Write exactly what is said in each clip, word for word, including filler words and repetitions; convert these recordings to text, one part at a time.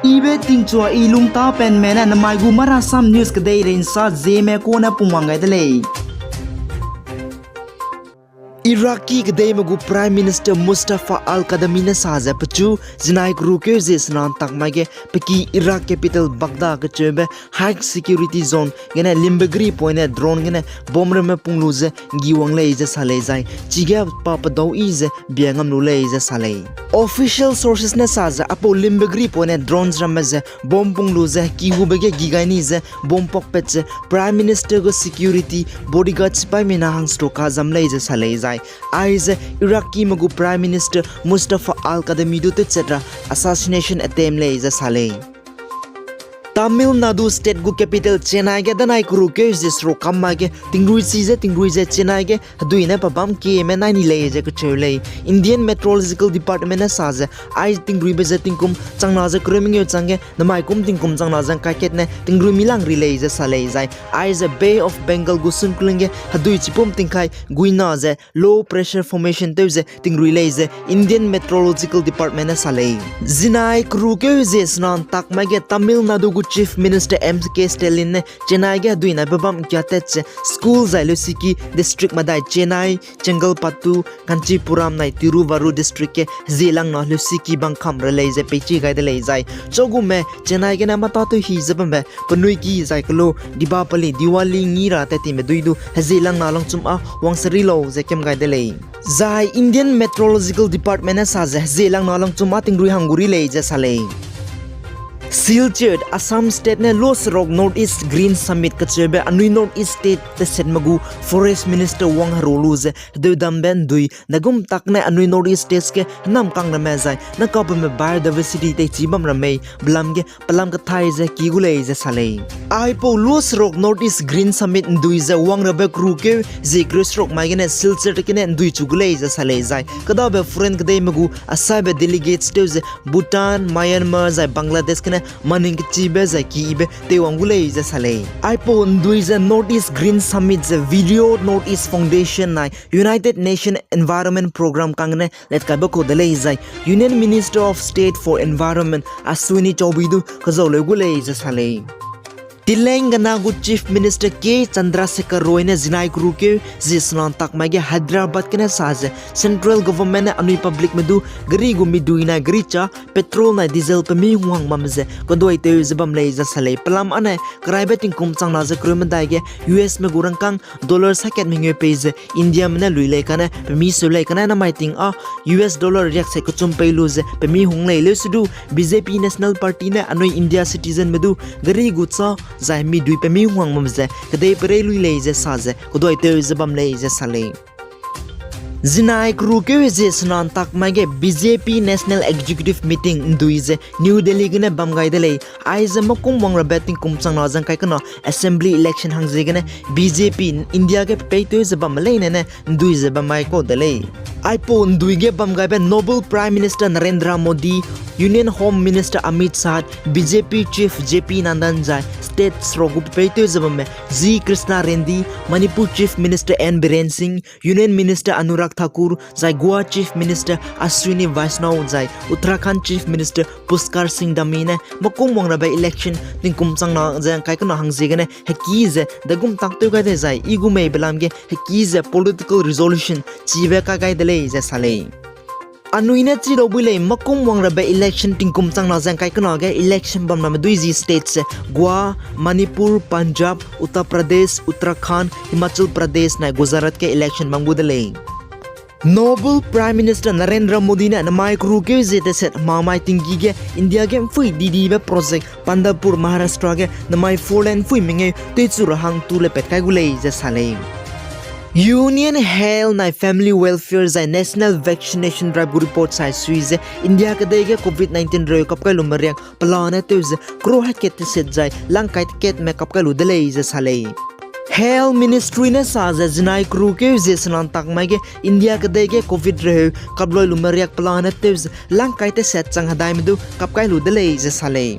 Ibe tingchua i lungtapenme ne namai gu Marasam News kedeirei nsa Zeme kune pungwang gai de lei. Iraqi kedeime gu Prime Minister Mustafa Al-Kadhimi ne sa ze pechu zinai kerukeu zie sena ntak mai ge peki Iraq capital Baghdad kecheube high security zone gene limbe gri poine drone gene bomb ramme pung lu ze nggi wang lei ze sa lei zai chige pa pedau yi ze bia ngam lu lei ze sa lei. Official sources ne sa ze aipau limbe gri poine drones ramme ze bomb pung lu ze kihube ge gi gai ni ze bomb pakpat ze Prime Minister gu security bodyguard sipaî mina hangseruk kazam lei ze sa lei zai, aize Iraqime gu Prime Minister Mustafa Al-Kadhimi du tewchat ra assassination attempt lei ze sa lei. Tamil Nadu state gu capital Chennai ge danai kerukeu zie seruk kam mai ge tingrui chi ze tingrui ze Chennai ge hedui ne pebâm kieme nai ni lei ze kecheu lei. Indian Meteorological Department ne sa ze, aize tingruibe ze tingkum changna ze kereu mengeu changge namai kum tingkum changna ze ngkai kat ne tingrui mi lang ri lei ze sa lei zai, aize Bay of Bengal gu sungkling ge hedui chipum tingkai guina ze low pressure formation tew ze tingrui lei ze Indian Meteorological Department ne sa lei. Zinai kerukeu zie sena ntak mai ge Tamil Nadu gu Chief Minister M K Stalin ne Chennai ge hedui nai pebâm kiatat ze school zai leusiki district medai Chennai, Chengalpattu, Kanchipuram nai Tiruvarur district ge hezie langna leusiki bangkam re lei ze peichi gai de lei zai, chagume Chennai gene mâtâtew hi ze bambe penui ki zai kelo Deepavali, Diwali ngi ra tat time dui du hezie langna langchum â wang seri lau ze kem gai de lei. Zai Indian Meteorological Department ne sa ze hezie langna langchum â tingrui hang gu ri lei ze sa lei. Silchar, Assam State ne loserok North East Green Summit kacheube anui North East State tesetme gu Forest Minister wang heru lu ze hedeudambe ndui dagum tak ne anui North East States ge henam kang ramme zai nakabume biodiversity teichi bam ramme belam ge pelam kathai ze ki gu lei ze sa lei. Aipau loserok North East Green Summit ndui ze wangrabe kerukeu zie kereuseruk mai gene Silchar gene ndui chu gu lei ze sa lei zai, kedabe foreign kedeime gu asaibe delegates tew ze Bhutan, Myanmar zai Bangladesh gene maning kechibe zai kibe teiwang gu lei ze sa lei. Aipau ndui ze North East Green Summit ze Virio North East Foundation nai United Nation Environment Program kang gene letkaibe kau de lei zai Union Minister of State for Environment Ashwini Chowbey du kezau leu gu lei ze sa lei. Telangana gu Chief Minister K Chandrasekhar Rao ne zinai kerukeu zie sena ntak mai ge Hyderabad gene sa ze central government ne anui publicme du gari gu midui nai gari cha petrol nai diesel pemi hung hang bam ze keduaitew ze bam lei ze sa lei. Pelam âne keraibe tingkum changna ze kereu medai ge U S me gu rangkâng dollar sakat mengeu pei ze Indiame ne lui lei kane pemi seu lei kane namai ting â U S dollar riakse kechum pei lu ze pemi hung lei leu sedu B J P National Party ne anui India citizenme du gari gu cha zai midui pemi hung hang bam ze kedei perei lui lei ze sa ze keduaitew ze bam lei ze sa lei. Zinai kerukeu zie sena ntak mai ge B J P National Executive Meeting ndui ze New Delhi gene bam gai de lei. Aize makum wangrabe tingkum changna ze ngkai kena Assembly election hang ziegene B J P India ge pepeitew ze bamme leine ne ndui ze bam mai kau de lei. Aipau ndui ge bam gaibe Noble Prime Minister Narendra Modi, Union Home Minister Amit Shah, B J P Chief J P Nadda zai states rok gu pepeitew ze bamme G Krishna Reddy, Manipur Chief Minister N Biren Singh, Union Minister Anurag Thakur, zai Goa Chief Minister Ashwini Vaishnaw, zai Uttarakhand Chief Minister Pushkar Singh Dhami ne makum wangrabe election tingkum changna ze ngkai kena hang ziegene heki ze dagum tak tew gai de zai i gu mei belam ge heki ze political resolution chibe kai gai de lei ze sa lei. Anui ne chi dau bui lei makum wangrabe election tingkum changna ze ngkai kena ge election bam name dui zi state ze Goa, Manipur, Punjab, Uttar Pradesh, Uttarakhand, Himachal Pradesh nai Gujarat ge election bam gu de lei. Noble Prime Minister Narendra Modi ne namai kerukeu zie teset mamai tinggi ge India ge mpui didibe project Pandharpur Maharashtra ge namai four lane mpui mengeu teichu ra hang tu le pat kai gu lei ze sa lei. Union Health nai Family Welfare zai National Vaccination Drive gu report sai sui ze India kedei ge covid nineteen reu kap kai lume riak pelane tew ze crore hakat teset zai lang kai tekatme kap kai lu de lei ze sa lei. Health Ministry ne sa ze zinai kerukeu zie sena ntak mai ge India kedei ge covid reheu kap lui lume riak pelane tew ze lang kai teset chang hedaime du kap kai lu de lei ze sa lei.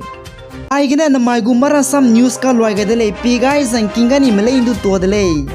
Aigene namai gu Marasam News kaluai gai de lei, pie gai zangking ga nime lei ndu tua de lei.